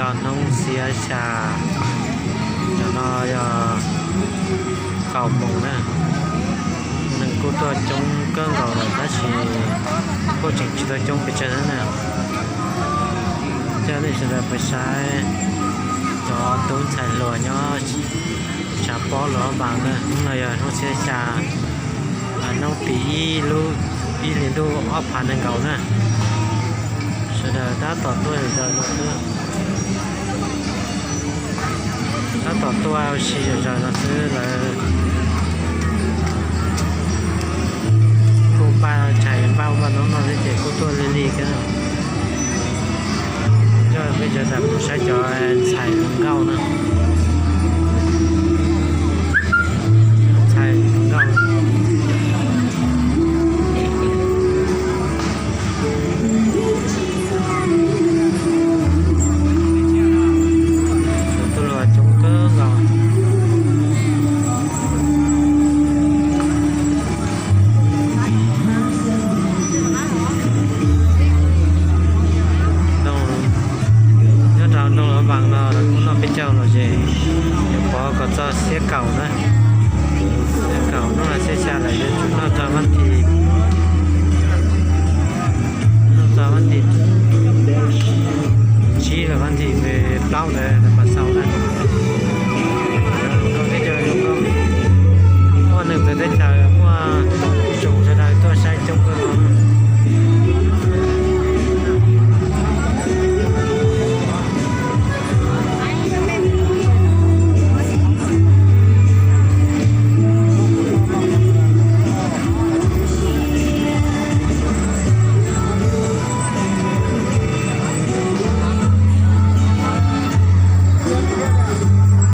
Hnub xiab xya, cov no yog kaum moos na, neeg kuj tuaj coob kawg nkaus lawm tab sis kuj tseem tsis tau coob pes tsawg na. Coj nej sawv daws pais saib cov tub ntxhais hluas nyob tshav pob Luam Vas na. Hnub no yog hnub xiab xya, hnub tim ib lub ib hlis ntuj ob phav nees nkaum na. Sawv daws tab tom tuaj zom zaws no xwb, tab tom tuaj ua si zom zaws no xwb. Lawv kuj npaj tshais npaj ua noj noj xwb ces kuj tuaj lig lig thiab. Coj peb sawv daws mus saib cov ntxhais hluas nkauj na. Ntxhais hluas nkauj tuaj luag coob kawg nkaus. Nyob rau nroog Luam Vas no kuj noj peb caug los ces yuav pov kom txog xiab kaum na. Xiab kaum hnub no xiab xya lawm yuav tsum noj txog hnub tim